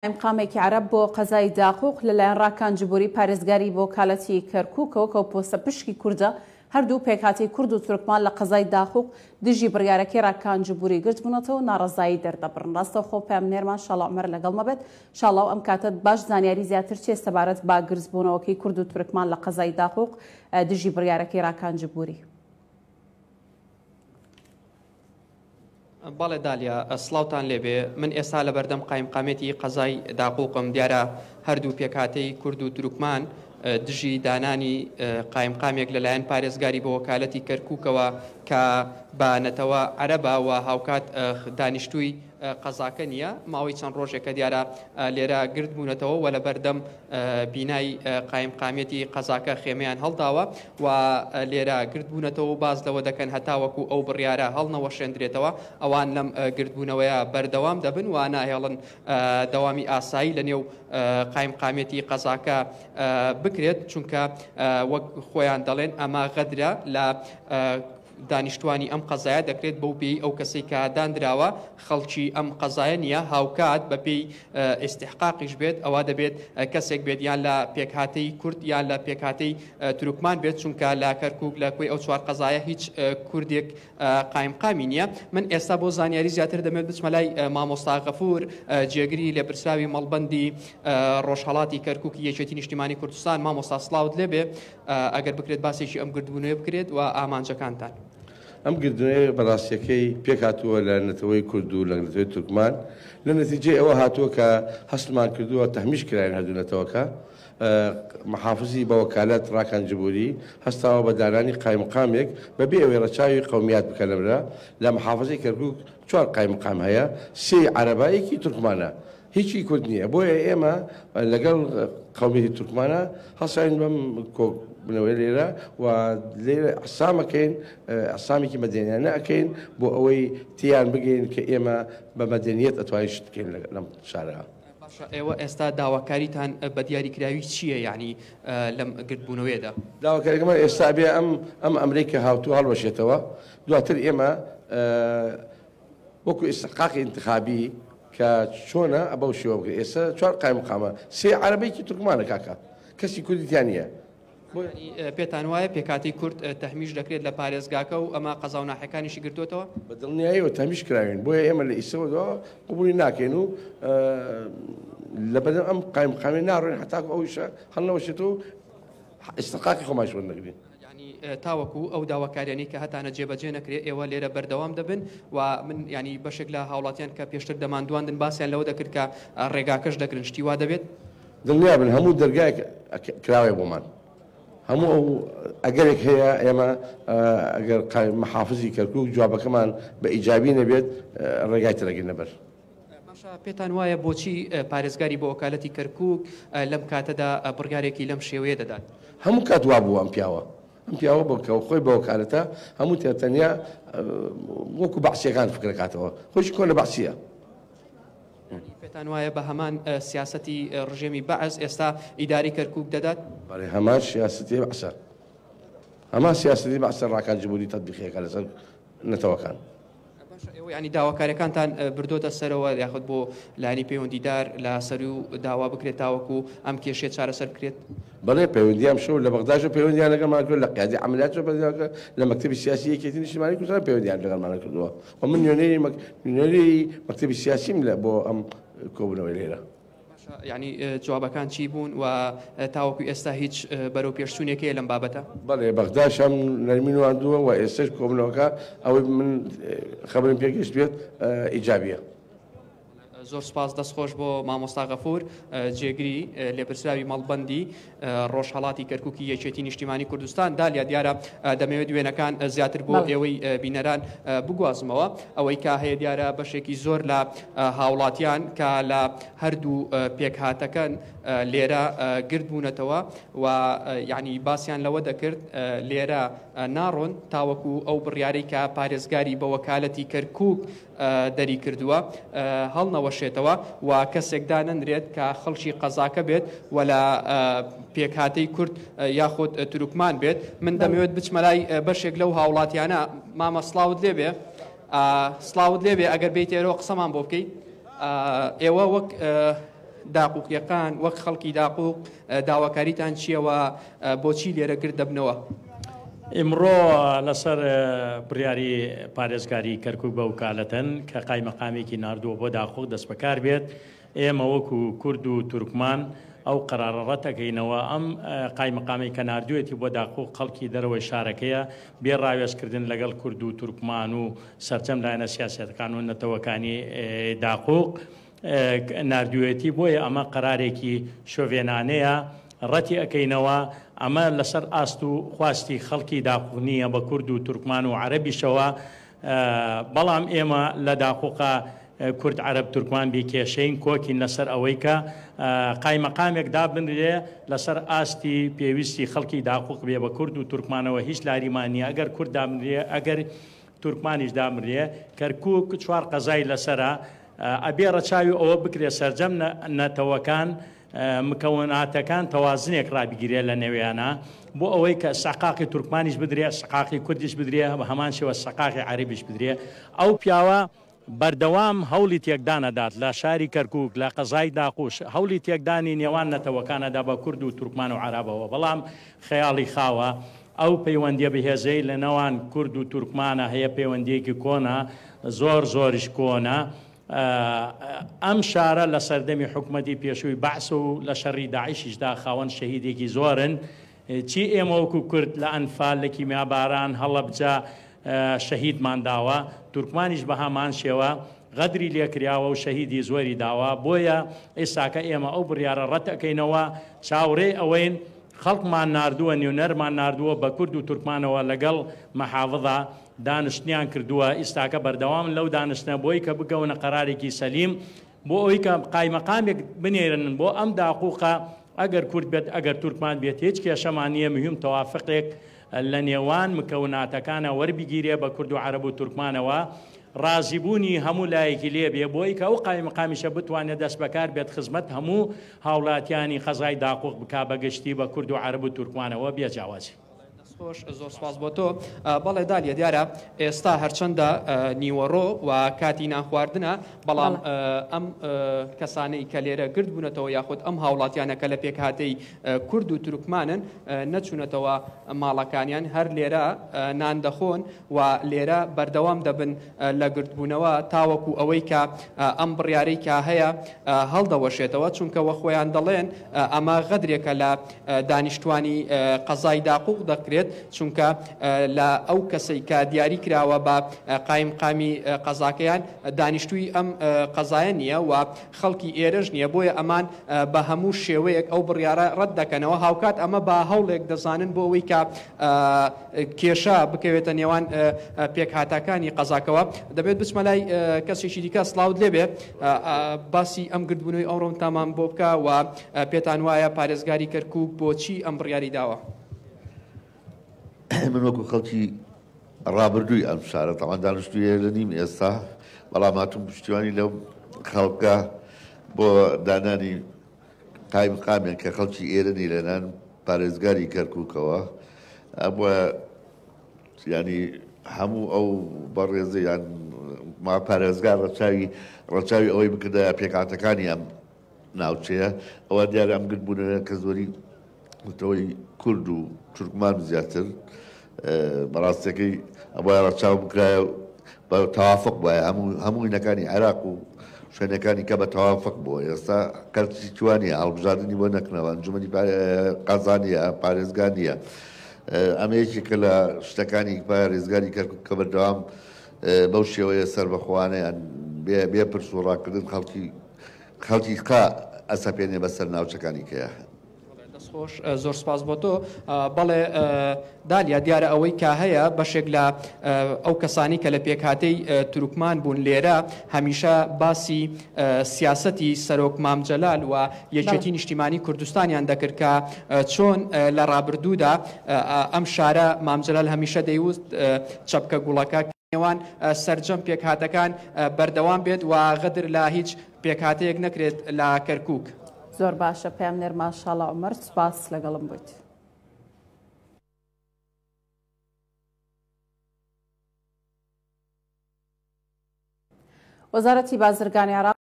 قایمقامێکی عەرەب بۆ قەزای داقوق لەلایەن ڕاکان جبوری پارێزگاری بۆ وەکالەتی کەرکوکەوە کە پۆستە پشکی کوردە، هەردوو پێکهاتەی کورد و تورکمان لە قەزای داقوق دژی بڕیارەکەی ڕاکان جبوری گردبوونەتەوە و ناڕەزایی دەردەبڕن. ڕاستەوخۆ پەیامنێرمان شاڵاو عومەر لەگەڵمە بێت. شاڵاو ئەم کاتەت باش، زانیاری زیاتر چیە سەبارەت بە گرزبوونەوەکەی کورد و تورکمان لە قەزای داقوق دژی بڕیارەکەی ڕاکان جبوری؟ بەڵێ دالیا، سڵاوتان لێبێ. من ئێستا لە بەردەم قایمقامێتی قەزای داقوقم. دیارە هەردوو پێکهاتەی کورد و تورکمان دژی دانانی قایمقامێک لەلایەن پارێزگاری بە وەکالەتی کەرکووکەوە کە بە نەتەوە عەرەبە و هاوکات دانیشتووی قەزاکە نییە، ماوەی چەند ڕۆژێکە دیارە لێرە گرد بوونەتەوە و لە بەردەم بینای قایمقامیەتی قەزاکە خێمەیان هەڵداوە و لێرە گردبوونەتەوە و باس لەوە دەکەن هەتاوەکو ئەو بڕیارە هەڵنەوەشێندرێتەوە ئەوان لەم گردبوونەوەیە بەردەوام دەبن و ناهێڵن دەوامی ئاسایی لە نێو قایمقامیەتی قەزاکە بکرێت، چونکە وەک خۆیان دەڵێن ئەمە غەدرە لە دانیشتوانی ئەم قەزایە دەکرێت بەو پێی ئەو کەسەی کە دانراوە خەڵکی ئەم قەزایە نییە، هاوکات بەپێی ئیستحقاقیش بێت ئەوە دەبێت کەسێک بێت یان لە پێکهاتەی کورد یان لە پێکهاتەی تورکمان بێت، چونکە لە کەرکوک لە کۆی ئەو چوار قەزایە هیچ کوردێک قایمقامی نییە. من ئێستا بۆ زانیاری زیاتر دەمێت بچمە لای مامۆستا غەفور، جێگری لێپرسراوی مەڵبەندی ڕۆژهەڵاتی کەرکوکی یەکێتی نیشتیمانی کوردستان. مامۆستا سڵاوت لێبێ، ئەگەر بکرێت باسێکی ئەم گردبوونەوە بکرێت و ئامانجەکانتان. ئەم گردنەوەی بەڕاستیەکەی پێکهاتووە لە نەتەوەی کورد و لە نەتەوەی تورکمان، لە نەتیجەی ئەوە هاتووە کە هەستمان کردووە تەهمیش کراین هەردوو نەتەوەکە. محافزی بە وەکالەت ڕاکان جبوری هەستاوە بە دانانی قایمقامێک بەبێ ئەوەی ڕەچاوی قەومیات بکە. لەمرە لە محافزەی کەرکوک چوار قایمقام هەیە، سێی عەرەبە، یەکی تورکمانە، هیچی کورد نییە. بۆیە ئێمە لەگەڵ قەومیەتی تورکمانە هەڵساین بەم کۆبوونەوەی لێرە و لێرە ئەحسامەکەین، ئەحسامێکی مەدەنیانە ئەکەین بۆ ئەوەی تێیان بگەین کە ئێمە بە مەدەنیەت ئەتوانین شت بکەین لەم شارە. باشە، ئێوە ئێستا داواکاریتان بە دیاریکراوی چییە یعنی لەم گردبوونەوەیەدا؟ داواکاریەکەمان ئێستا بێ ئەم ئەمرەی کە هاوتوو هەڵوەشێتەوە، دواتر ئێمە وەکو ئیستحقاقی ئینتخابی کە چۆنە بەو شێوە بکرێت. ئێستا چوار قایمقامە، سێ عەرەبێکی تورکمانە کاکە، کەسی کوردی تیا نییە. پێتان وایە پێکهاتەی کورد تەهمیش دەکرێت لە پارێزگاکە و ئەمە قەزا و ناحیەکانیشی گرتووەتەوە؟ بە دڵنیاییەوە تەهمیش کراوین، بۆیە ئێمە لە ئیسەوە قبولی ناکەین و لە بەردەم ئەم قایمقامی ناڕۆین هەتاکو ئەو ئیشە هەڵنەوەشێتەوە و ئیستحقاقی خۆمانیش وەرنەگرین. یعنی تاوەکو ئەو داواکاریانەی کە هەتانە جێبەجێ نەکرێت ئێوە لێرە بەردەوام دەبن و من ینی بەشێک لە هاوڵاتیان کە پێشتر دەماندواندن باسیان لەوە دەکرد کە ڕێگاکەش دەگرن، شتی وا دەبێت؟ دڵنیا بن هەموو دەرگایەک کراوەیە بۆمان، هەموو ئەو ئەگەرێک هەیە ئێمە ئەگەر محافزی کەرکوک جوابەکەمان بە ئیجابی نەبێت ڕێگای ترەگرنە بەر. باشە، پێتان وایە بۆچی پارێزگاری بۆ وەکالەتی کەرکوک لەم کاتەدا بڕیارێکی لەم شێوەیە دەدات؟ هەموو کات وا بوو ئەم پیاوە، ئەم پیاوە بۆ کە خۆی بە وەکالەتە هەموو تەنیا وەکو بەعسیەکان فکرەکاتەوە، خۆشی کۆنە بەعسیە. پێتان وایە بە هەمان سیاسەتی ڕژێمی بەعس ئێستا ئیداری کەرکوک دەدات؟ بەڵێ، هەمان سیاسەتی بەعسە، هەمان سیاسەتی بەعسە ڕاکان جبوری تەطبیقیەکە لەسەر نەتەوەکان. باشە، ئێوە ینی داواکاریەکانتان بردۆتە سەرەوە یاخود بۆ لایەنی پەیوەندیدار لە سەرو داوا بکرێت تاوەکو ئەم کێشەیە چارەسەر بکرێت؟ بەڵێ، پەیوەندیان شەو لە بەغداش پەیوەندیان لەگەڵمان کرد، لە قیادی عەمەلیات پەیوەندیان کرد، لە مەکتەبی سیاسی یەکێتی نیشتیمانی کوردستان پەیوەندیان لەگەڵمان کردووە و من نوێنەری مەکتەبی سیاسیم لە بۆ ئەم کۆبوونەوەی لێرە. یعنی جوابەکان چی بوون و تاوەکو ئێستا هیچ بەرەو پێشچوونێک هەیە لەم بابەتە؟ بەڵێ، بەغداش هەم نەرمی نواندووە و ئێستاش کۆبوونەوەکە ئەوەی من خەبەرم پێگەشت بێت ئیجابیە. زۆر سپاس، دەستخۆش بۆ مامۆستا غەفور، جێگری لێپرسراوی مەڵبەندی ڕۆژهەڵاتی کەرکوکی یەکێتی نیشتیمانی کوردستان. دالیا، دیارە دەمەوێت وێنەکان زیاتر بۆ ئێوەی بینەران بگوازمەوە. ئەوەی کە هەیە دیارە بەشێکی زۆر لە هاوڵاتیان کە لە هەردوو پێکهاتەکەن لێرە گرد بوونەتەوە و یعنی باسیان لەوە دەکرد لێرە ناڕۆن تاوەکو ئەو بڕیارەی کە پارێزگاری بە وەکالەتی کەرکوک دەری کردووە هەڵنەوەشێتەوە و کەسێک دانەنرێت کە خەڵکی قەزاکە بێت و لە پێکهاتەی کورد یاخود تورکمان بێت. من دەمەوێت بچمە لای بەشێک لەو هاوڵاتیانە. مامە سڵاوت لێبێ، سڵاوت لێبێ، ئەگەر بێیت ئێرەوە قسەمان بۆ بکەی. ئێوە وەک داقوقیەکان، وەک خەڵکی داقوق داواکاریتان چییە و بۆچی لێرە گرد دەبنەوە؟ ئیمڕۆ لەسەر بڕیاری پارێزگاری کەرکوک بە وکالەتەن کە قایمەقامێکی ناردووە بۆ داقوق دەستبەکار بێت، ئێمە وەکو کورد و تورکمان ئەو قەرارە ڕەت ئەکەینەوە، ئەم قایمقامەی کە ناردوویەتی بۆ داقوق خەڵکی دەرەوەی شارەکەیە، بێ ڕاوێژکردن لەگەڵ کورد و تورکمان و سەرجەم لایەنە سیاسیەتەکان و نەتەوەکانی داقوق ناردوویەتی، بۆیە ئەمە قەرارێکی شۆڤێنانەیە ڕەتی ئەکەینەوە، ئەمە لەسەر ئاست و خواستی خەڵکی داقوق نییە بە کورد و تورکمان و عەرەبیشەوە، بەڵام ئێمە لە داقوقا کورد عەرەب تورکمان بی کێشەین کۆکین لەسەر ئەوەی کە قایمەقامێک دابنرێ لەسەر ئاستی پێویستی خەڵکی داقوق بێ بە کورد و تورکمانەوە هیچ لاریمان نییە ئەگەر کورد دابنرێ ئەگەر تورکمانیش دابنرێ کەرکوک چوار قەزای لەسەرە ئەبێ ڕەچاوی ئەوە بکرێ سەرجەم نەتەوەکان مکەوناتەکان تەوازنێک ڕابگیرێ لە نێویانا بۆ ئەوەی کە سەقاقی تورکمانیش بدرێ سەقاقی کوردیش بدرێ بە هەمان شێوە سەقاقی عەرەبیش بدرێ ئەو پیاوە بەردەوام هەوڵی تێکدان ئەدات لە شاری کەرکوک لە قەزای داقوش هەوڵی تێکدانی نێوان نەتەوەکان ئەدا بە کورد و تورکمان و عەرەبەوە بەڵام خەیاڵی خاوە ئەو پەیوەندیە بەهێزەی لە نێوان کورد و تورکمانە هەیە پەیوەندیەکی کۆنە زۆر زۆریش کۆنە ئەم شارە لە سەردەمی حکومەتی پێشووی بەعس و لە شەڕی داعشیشدا خاوەن شەهیدێکی زۆرن، چی ئێمە وەکو کورد لە ئەنفال، لە کیمیاباران، هەڵەبجە شەهیدمان داوە، تورکمانیش بە هەمان شێوە غەدری لێکراوە و شەهیدی زۆری داوە، بۆیە ئێستاکە ئێمە ئەو بڕیارە ڕەتئەکەینەوە، چاوڕێی ئەوەین خەڵکمان ناردووە، نوێنەرمان ناردووە بە کورد و تورکمانەوە لەگەڵ مەحافزا دانشتنیان کردووە، ئیستاکە بەردەوامن لەو دانشتنە بۆی کە بگەونە قەرارێکی سەلیم بۆ ئەوی کە قایمەقامێک بنێرن بۆ ئەم داقوقە ئەگەر کورد بێت ئەگەر تورکمان بێت هیچ کێشەمان نییە مهم تەوافقێک لە نێوان مکەوناتەکانە وەربگیرێ بە کورد و عەرەب و تورکمانەوە ڕازیبوونی هەموو لایەکی لێ بێ بۆی کە ئەو قایمقامیشە بتوانێت دەست بەکار بێت خزمەت هەموو هاوڵاتیانی قەزای داقوق بکا بە گشتی بە کورد و عەرەب و تورکمانەوە بێ جیاوازی. دەستخۆش زۆر سپاس بۆ تۆ. بەڵێ دالیا دیارە ئێستا هەرچەندە نیوەڕۆ و کاتی نان خواردنە بەڵام ئەم کەسانەی کە لێرە گرد بوونەتەوە یاخود ئەم هاوڵاتیانە کە لە پێکهاتەی کورد و تورکمانن نەچوونەتەوە ماڵەکانیان هەر لێرە نان دەخۆن و لێرە بەردەوام دەبن لە گردبوونەوە تاوەکو ئەوەی کە ئەم بڕیارەی کە هەیە هەڵدەوەشێتەوە چونکە وە خۆیان دەڵێن ئەمە غەدرێکە لە دانیشتوانی قەزای داقوق دەکرێت چونکە لە ئەو کەسەی کە دیاری کراوە بە قایمقامی قەزاکەیان دانیشتووی ئەم قەزایە نییە و خەڵکی ئێرەش نییە بۆیە ئەمان بە هەموو شێوەیەک ئەو بڕیارە ڕەت دەکەنەوە هاوکات ئەمە بە هەوڵێک دەزانن بۆ ئەوەی کە کێشە بکەوێتە نێوان پێکهاتەکانی قەزاکەوە دەبێت بچمە لای کەسێکی دیکە سڵاوت لێبێ باسی ئەم گردبوونەوەی ئەوڕۆتامان بۆ بکە و پێتان وایە پارێزگاری کەرکوک بۆچی ئەم بڕیاری داوە؟ من وەکو خەڵکی ڕابردووی ئەم شارە تەمان دانیشتووی ئێرە نیم ئێستا بەڵام هاتووم پشتیوانی لەو خەڵکە بۆ دانانی قایمقامێک کە خەڵکی ئێرە نی لەلایەن پارێزگاری کەرکووکەوە ئەبووە ینی هەموو ئەو بەڕێزە یان ما پارێزگار ڕەچاوی ڕەچاوی ئەوەی بکردایە پێکهاتەکانی ئەم ناوچەیە ئەوە دیارە ئەم گردبوونەوەیە کە زۆری نەتەوەی کورد و تورکمان زیاتر بەڕاستەکەی ئەبوایە ڕەچاو بکرایە بە تەوافق بایە هەموو هەموو هینەکانی عێراق و شوێنەکانی کە بە تەوافق بووە ئێستا کەرتی توانیە هەڵبژاردنی بۆ نەکنەوە ئەنجومەنی قەزا نییە پارێزگا نییە ئەمە یەکێکە لە شتەکانی پارێزگاری کەرکوک کە بەردەوام بەو شێوەیە سەربەخۆانەیان بێ بێ پرس و ڕاکردن خەڵکی خەڵکی قا ئەسەپێنێ بەسەر ناوچەکانی کەیا. دەستخۆش زۆر سپاس بۆ تۆ. بەڵێ دالیا دیارە ئەوەی کە هەیە بەشێک لە ئەو کەسانی کە لە پێکهاتەی تورکمان بوون لێرە هەمیشە باسی سیاسەتی سەرۆک مام جەلال و یەکێتی نیشتیمانی کوردستانیان دەکرد کە چۆن لە ڕابردوودا ئەم شارە مام جەلال هەمیشە دەیوست چەپکە گوڵەکە نێوان سەرجەم پێکهاتەکان بەردەوام بێت و غەدر لە هیچ پێکهاتەیەک نەکرێت لە کەرکوک. زۆر باشە پەیامنێرمان شاڵاو عومەر سوپاس لەگەڵم بوویت. وەزارەتی بازرگانی عێراق.